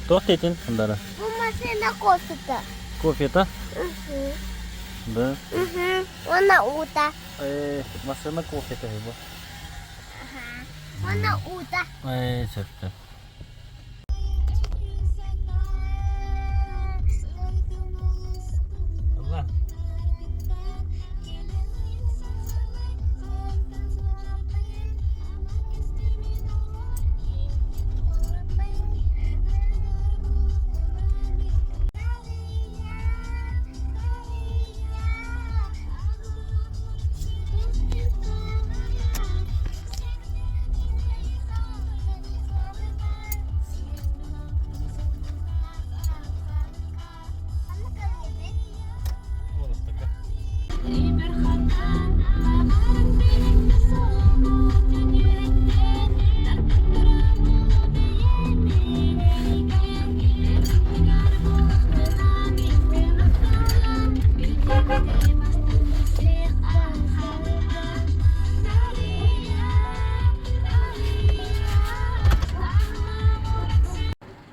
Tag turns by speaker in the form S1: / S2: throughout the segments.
S1: Туох диэтин Андара?
S2: Бу машина кофета.
S1: Кофета?
S2: Угу.
S1: Да.
S2: Угу. Уонна уута.
S1: Э, машина кофета бу.
S2: Ага. Уонна уута.
S1: Э, сөп сөп. Ылла.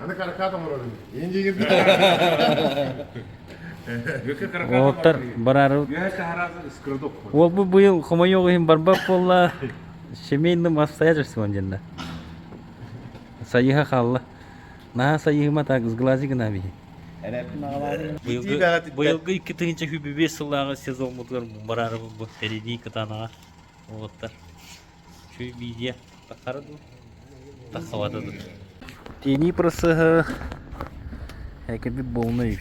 S3: Аны каракат оҥорорун. Индигирде.
S1: Уолаттар барары Уолбу быйыл хомойуох иһин барбат буолла. Семейным обстоятельствам диэннэ. Сайыһа хаалла. Наһаа сайыһыма так сглази гына биһи. Быйылгы, быйылгы 2025 сыллааҕы сезоммутугар барары бу тэринии кытаанаҕа уолаттар. Чүй видео тахара дуу? Тахсабата дуу? Тиэнии процеһа экэби болна эбит.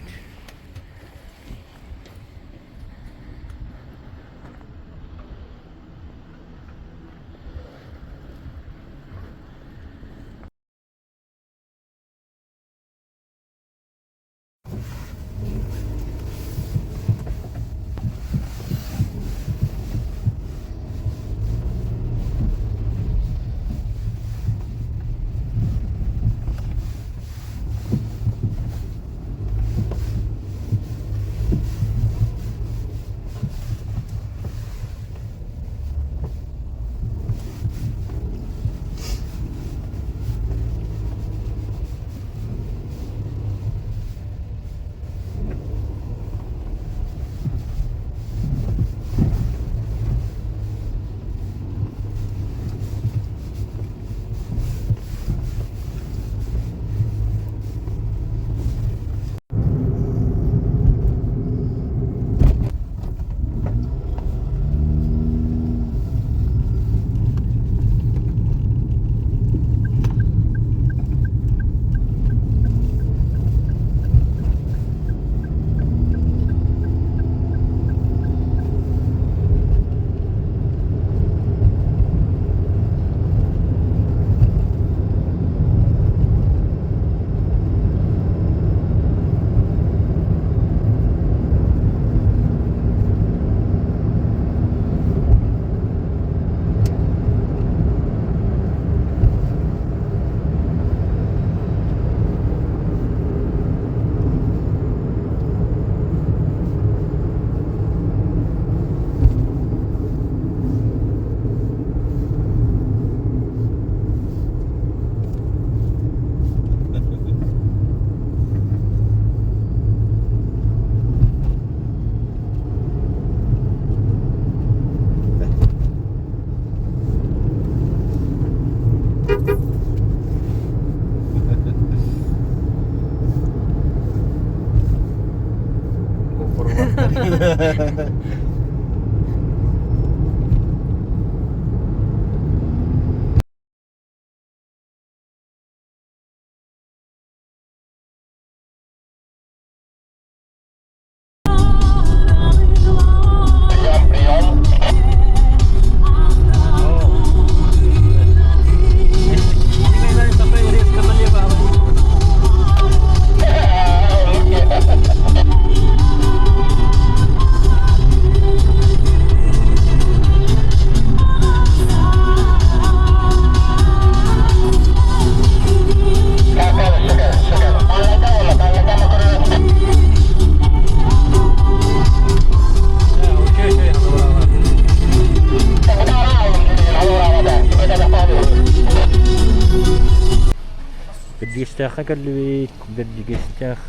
S1: Бэрдьигэстээххэ кэллибит, Бэрдьигэстээх.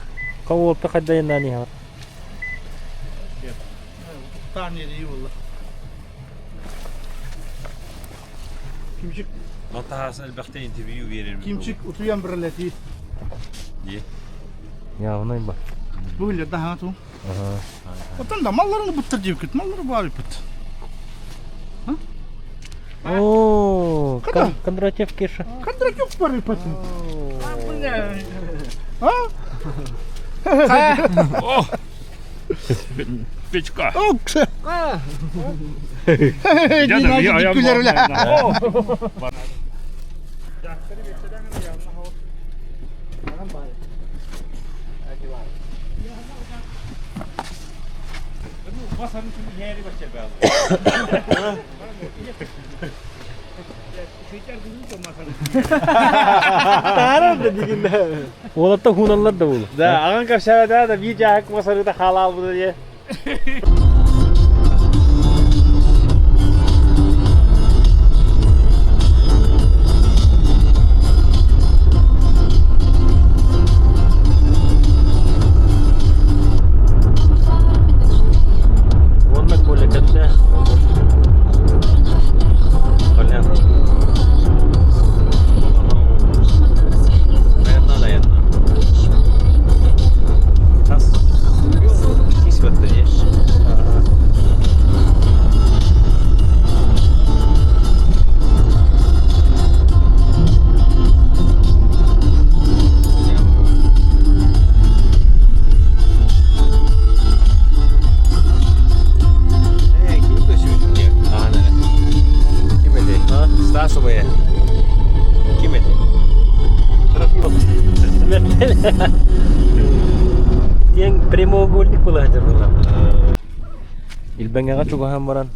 S1: Хауолта хайдайыннаан иһэҕит?
S4: Таан ерии буолла. Кимчик
S5: Мантахаас элбэхтэ интервью биэрэр.
S4: Кимчик утуйан бирэлэтии.
S5: Дии.
S1: Явнай ба.
S4: Бу үлэ даһаа ту. Оттон да малларын буттар диэбиккит, маллары баар эппит.
S1: О, Кондратьев Кеша.
S4: Кондратьев бар эппит. А?
S5: О! Печка.
S1: Уолаттар хуналлар да буолу.
S6: Да, аҕаҥ кэпсээбэтэ да биир дьааһык масарыыта хаалаабыта диye.
S1: Уонна Коля кэпсээ. Коля.
S5: Наверное, наверное. Тас. Кисвэтте есть. Стас убайа. Ким этэй?
S1: Диэн прямоугольник была дьарылар. Илбэҥэҕэ чугаһаан баран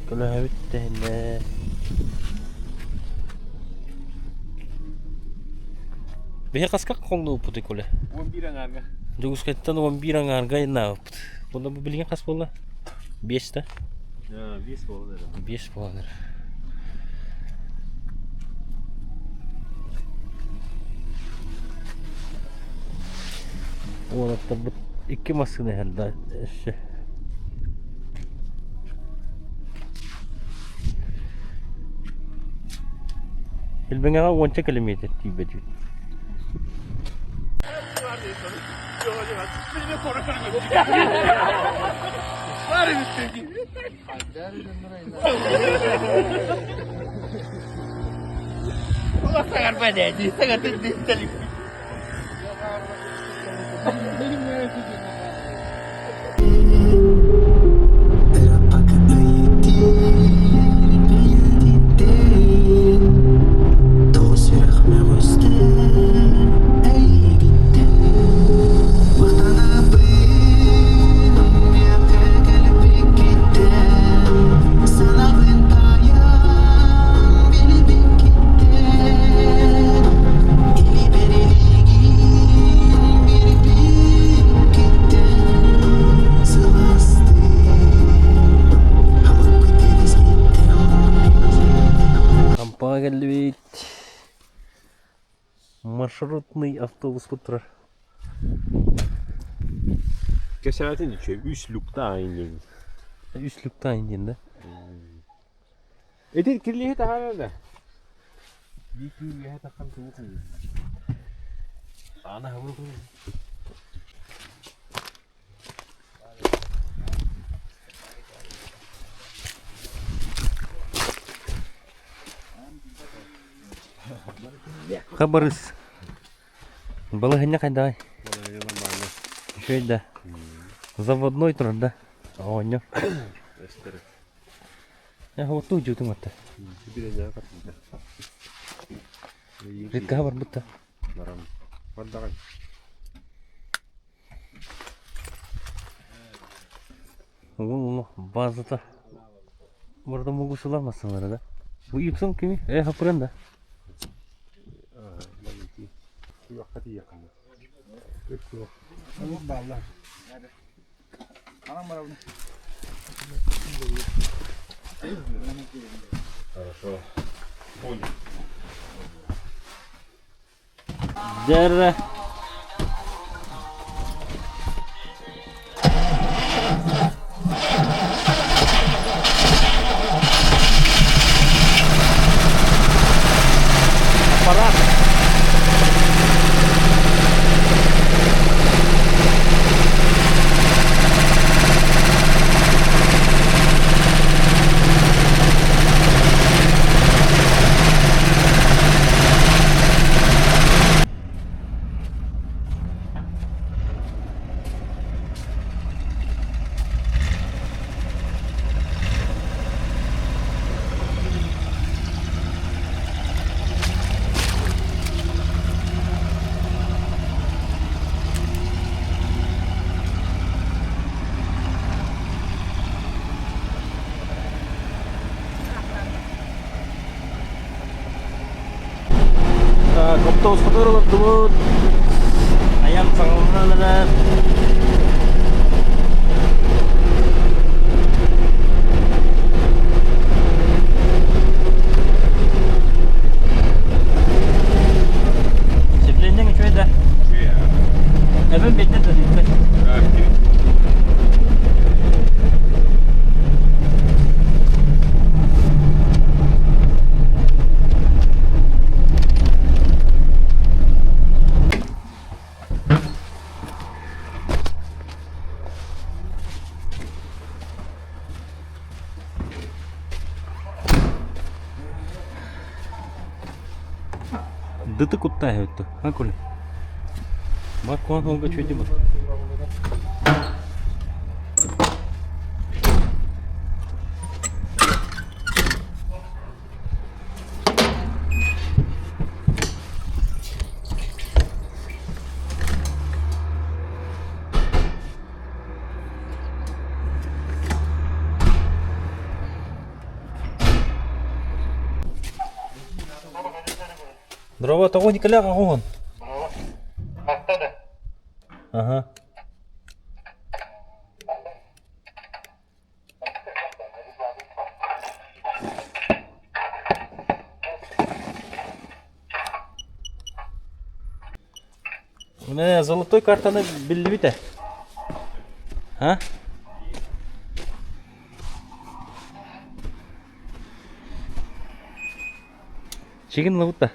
S1: көлөһөбүт тэһиннэ. Биһи хаска хоҥнубуппутуй Коля?
S6: 11 аҥаарга.
S1: Дьокуускайтан 11 аҥаарга айаннаабыппыт. Онно бу билигин хас буолла? Биэс да?
S6: Биэс буолан эрэр.
S1: Биэс буолан эрэр. Уолаттарбыт икки массыына иһэр да өссө. Илбэҥэҕэ уонча километр тиийбэтибит. Хампаҕа кэллибит. Маршрутный автобуспут турар.
S5: Кэсээтин үчүгэй үс люктаах диэн.
S1: Үс люктаах диэн да?
S6: Ити кирлиһи таһаарар да?
S5: Биир күн үөһэ таххан тугу хомуйдум. Аана хабыр
S1: Хабарыс. Балаһынньа хайдаҕай? Үчүгэй да. Заводной турар да. Оҕонньор. Оттуу дьуутуҥ отта. Риткаҕа барбыт да.
S3: Барам. Бардаҕай.
S1: Угун базата Burada мугусулар массалары да. Бу Ипсон кими? Э, хапыран да.
S5: Хорошо. Понял.
S1: Дьэ Аппарат. Так, автобус олордубут. Айан саҕаланан эрэр. Сцеплениеҥ үчүгэй да? Эбэм биэрдэ да диэбит. Дыты кутта эбит А коли? Бар куан олга чөйді бұл. Дрова тоҕо Николя оҕоһун? Аха. Мэ, золотой картаны биллибит ээ. А? Чигин ылабыт да.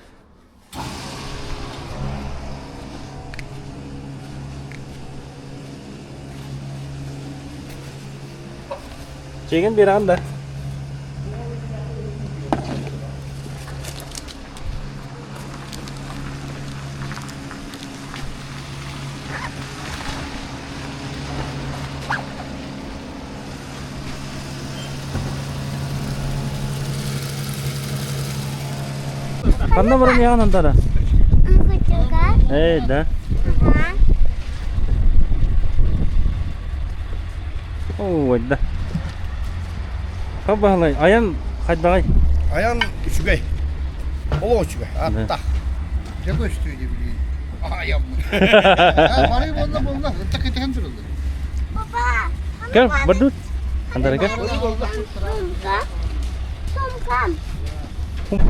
S1: Чигин биэрэҕин да. Ханна баран иһэҕин Антара?
S2: Мукучуга.
S1: Эй, да.
S2: Ага.
S1: Ой, да. Хабаһалай, айан хайдаҕай?
S4: Айан үчүгэй. Олох үчүгэй. Аттах. Дьэ көстүү дии билигин. Айаммыт. Барыы буолла буолла. Ытта кэтэһэн тураллар.
S2: Папа.
S1: Кэл, бардут. Антара кэл.
S2: Сумка. Сумка.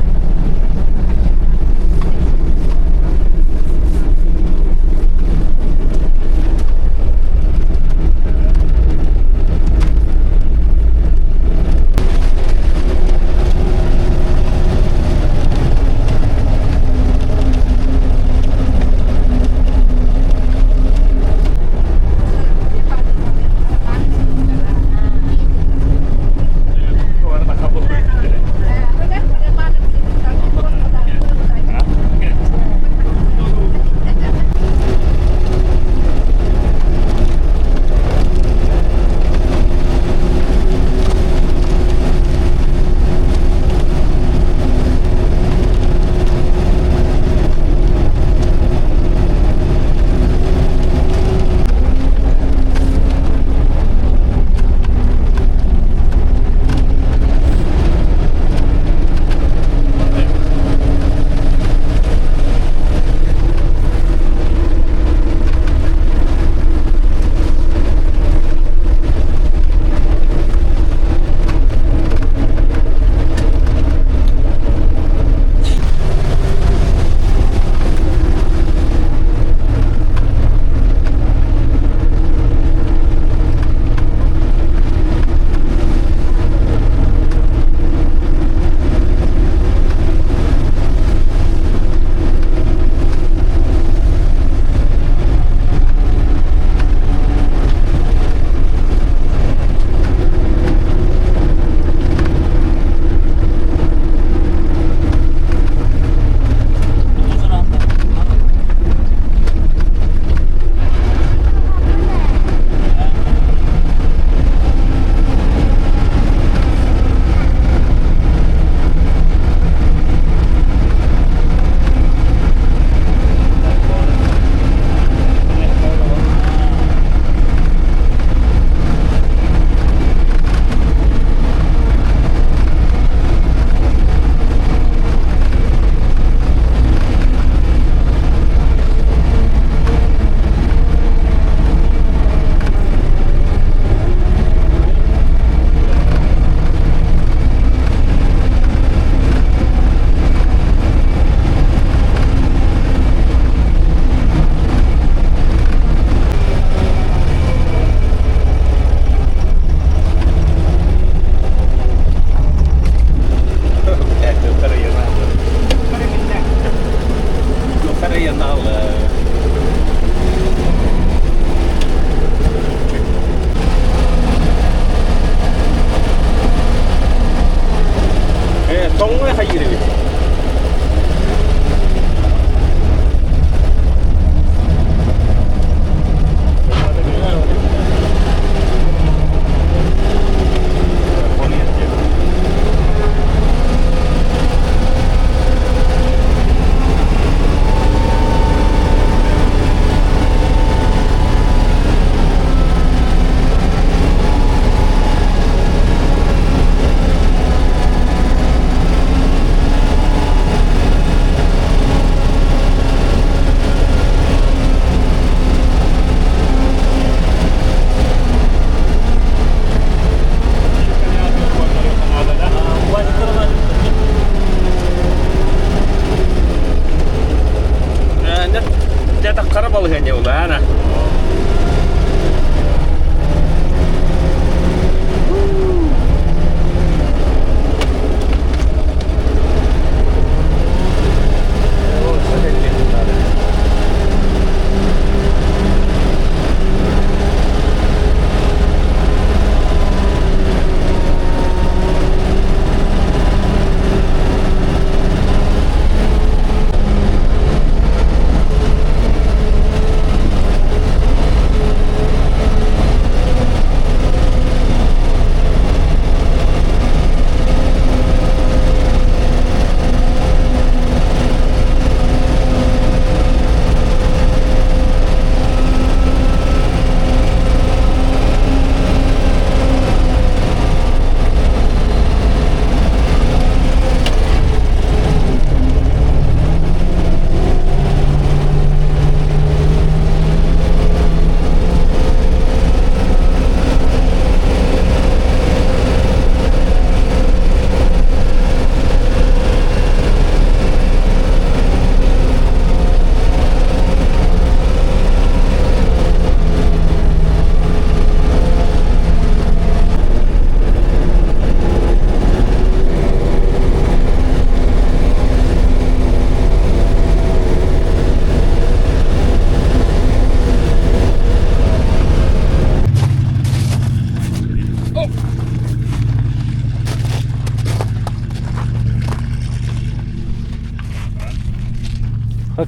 S5: Дьэ таххара балыһыанньа улаана.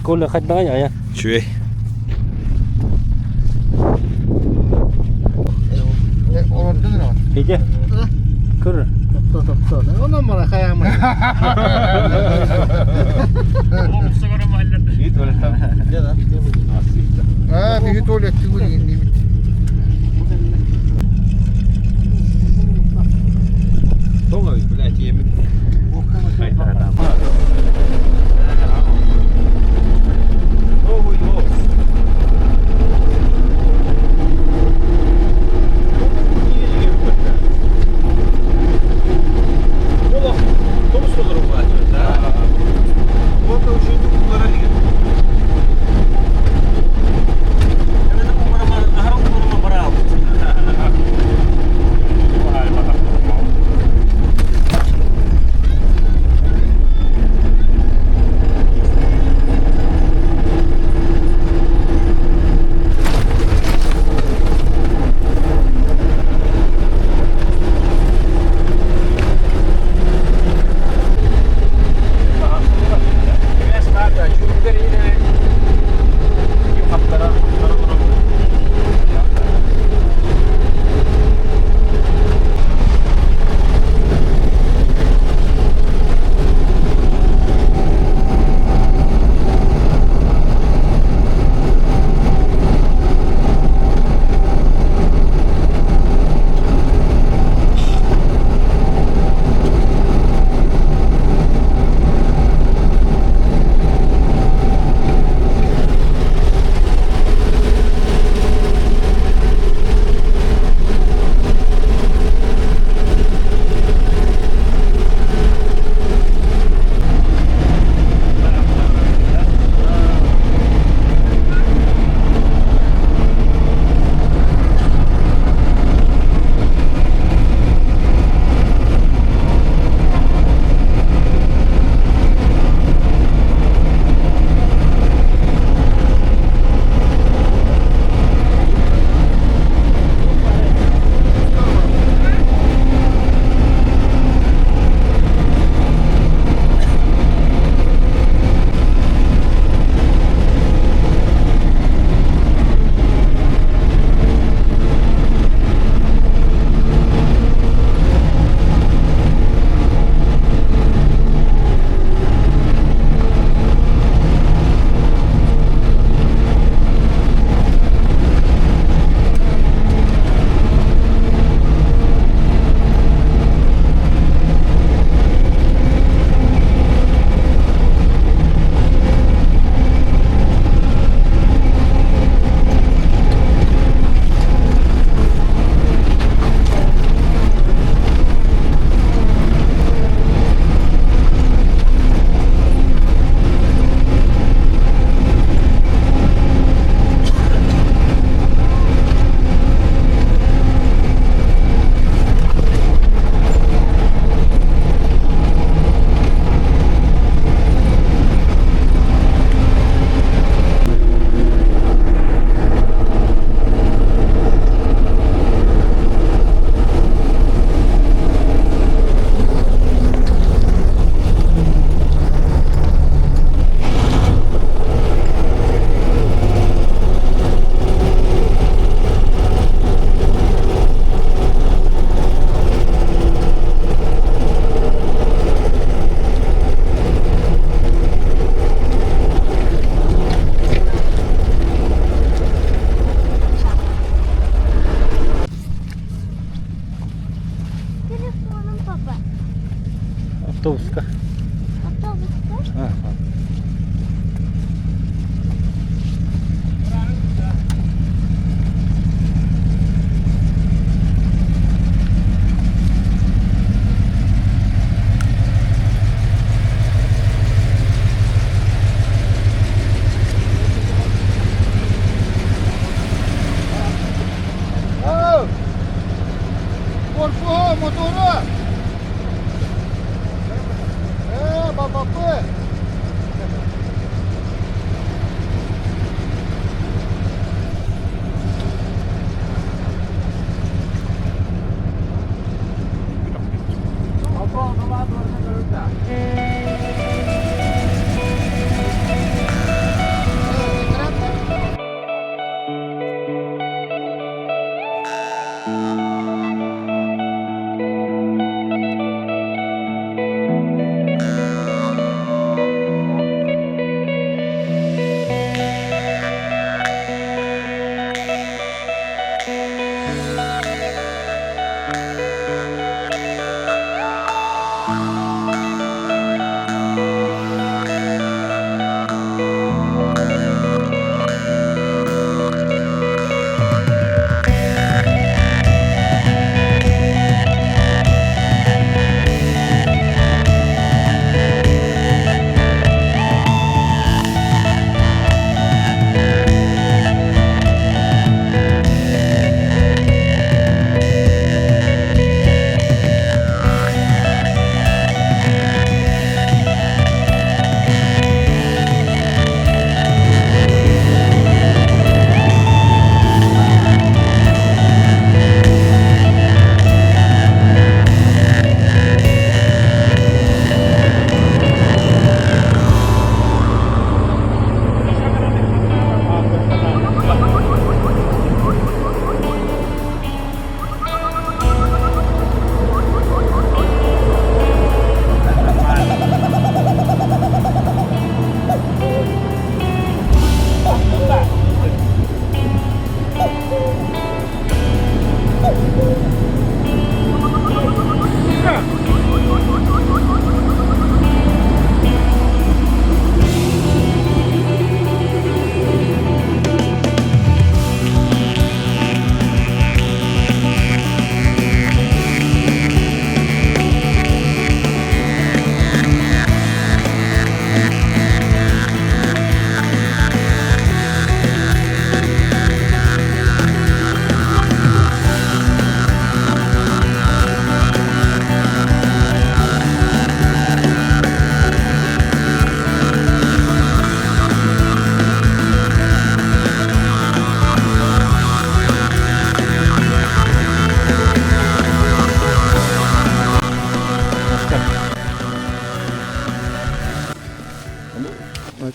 S1: Коля хаддаҕай айа.
S5: Үчүгэй.
S4: Олордун эрэ.
S1: Петя. Көр.
S4: Тохто, тохто. Онон мара хайаамай. Аа, биһи туалетты билигин диибит.
S5: Тоҕо, блядь, иэмик.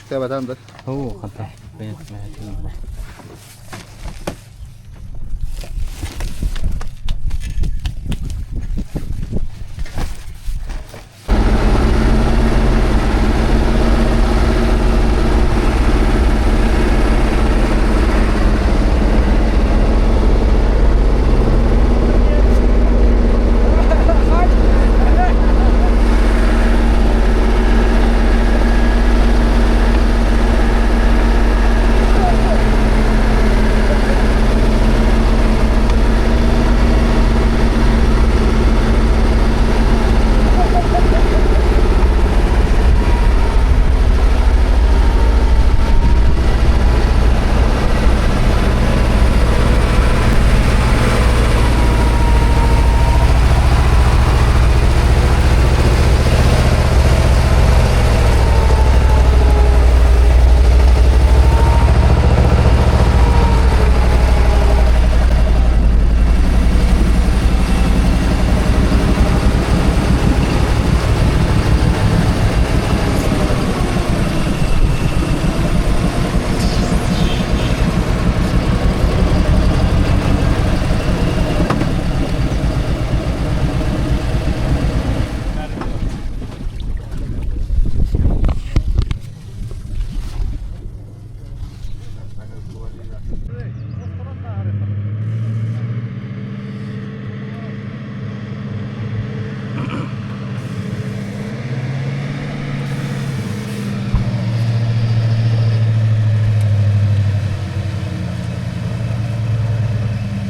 S4: Тэбэтэн да.
S1: Оо, хата.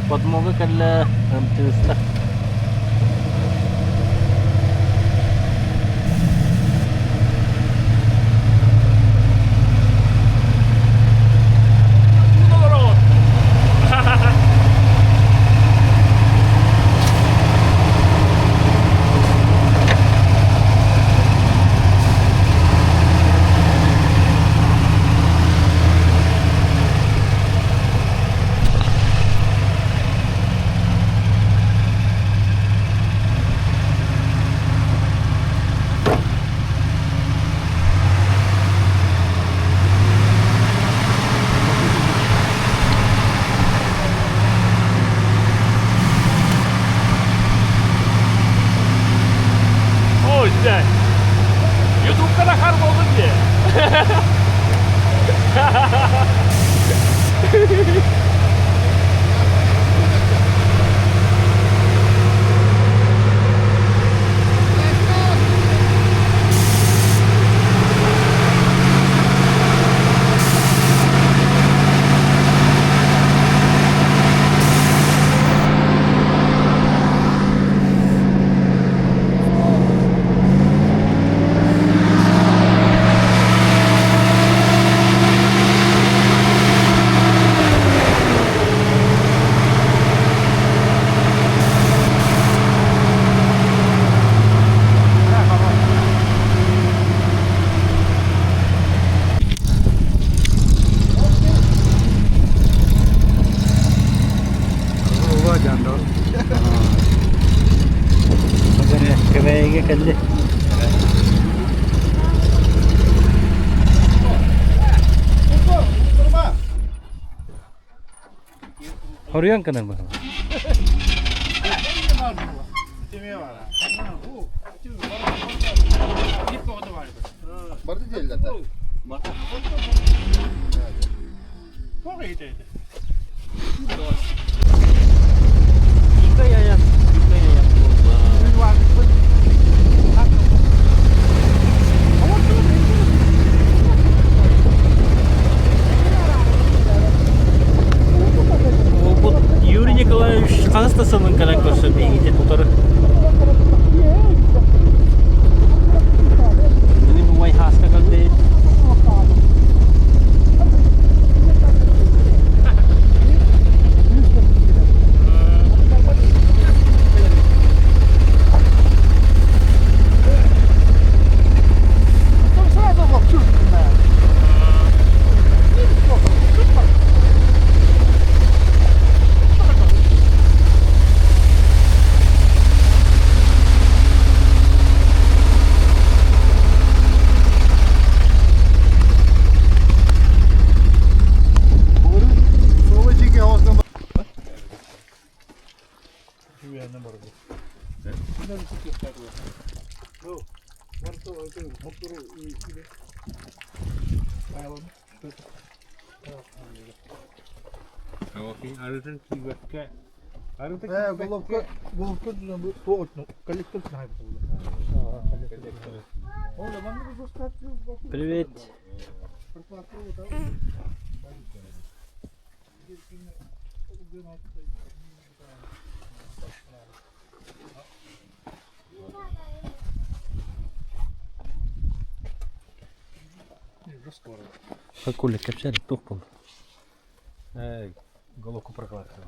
S1: Подмога кэллэ МТС-та.
S6: О, güzel. YouTube'da da kar oldu diye.
S1: Көбәйге кэлли. Хоруйан кынар баһа.
S4: Барды диэллэр да.
S1: Икай аян, икай аян Ол Юрий Николаевич хас да сылын кэлэн көрсөн биһигитин утары. Мин убай хааска кэлбит.
S4: Головка, головка коллектор
S1: Привет. Коля, кэпсээн туох буолла?
S6: Головку прокладка.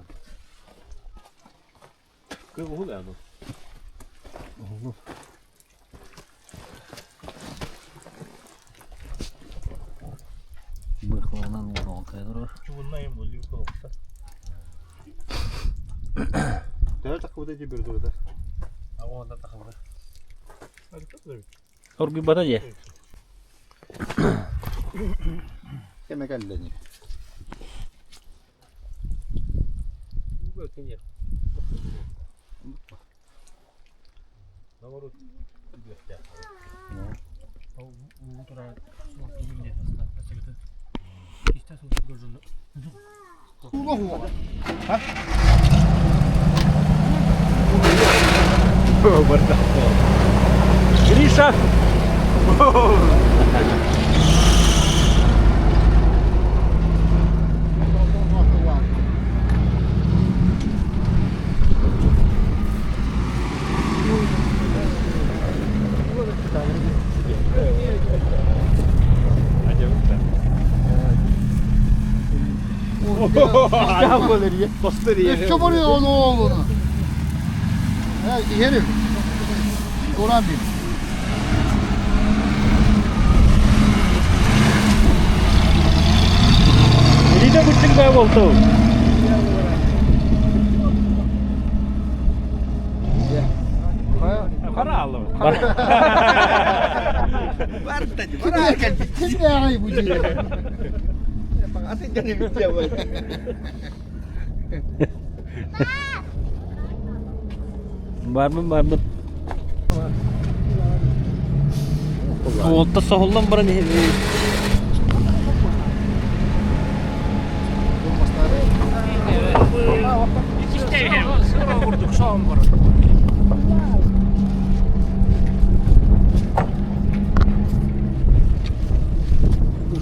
S1: Быхланан ууран кайдырар. Оргуйбата дии.
S4: Кеме кэллэни.
S1: Гриша!
S4: Өссө барıyor onu oğlunu. Ha herif. Doran bir.
S1: Elinde buçuk bay oldu.
S4: Kim ne ay bu diyor.
S1: Var mı var mı? Olta sohullan baran.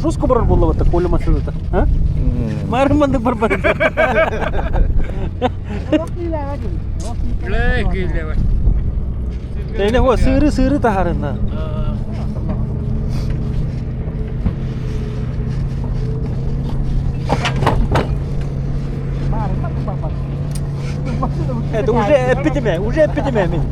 S1: Жестко барар буолла бата Коля машината. А? Маарманды бар бар. Тэне хо сыры сыры тахарына. Это уже эпидемия, уже эпидемия мин.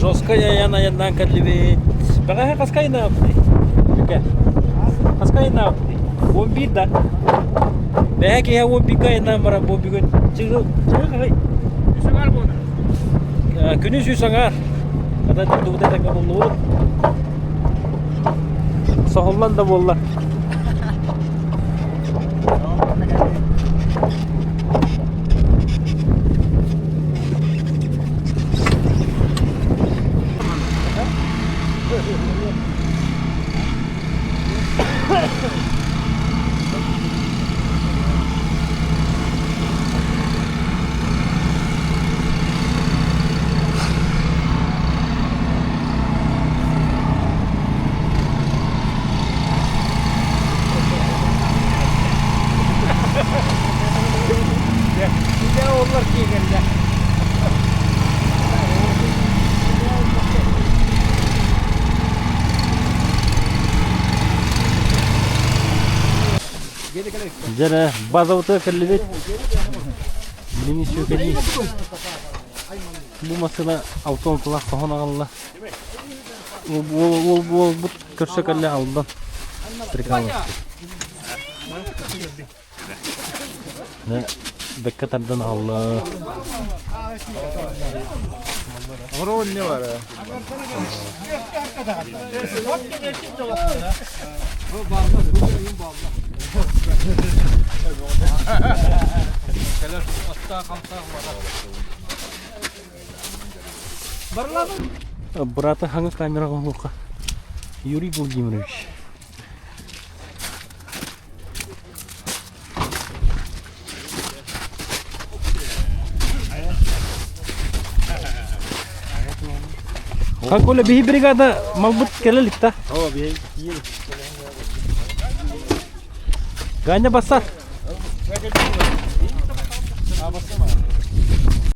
S1: Жесткая я на яннан кәллибит. Бәғәһә қаскайна апты. Бүкә. Қаскайна апты. 11 да. Бәһә киһә 11 кайна бара бу бүгүн. Чыгы чыгы кагай. Күнү сүүсаңар. Ата дубута таңга боллу. Соһоллан да болла.
S4: Бар киэгэллэ.
S1: Дьэ, базабытыгар кэллибит. Билиҥҥи сүөкэнии. Бу массыына алта алталаах хоһон аҕалла. Уол уолбут көрсө кэллэ Алдан. Прикалывался. Бэккэ тардан аҕалла.
S3: Оҕоро не бар.
S1: Брата хаҥа камераҕа оҥоруохха. Юрий Владимирович. Как Оля, биһи бригада малбыт кэлэ илик да?
S5: О, биһи киин.
S1: Ганя бассар.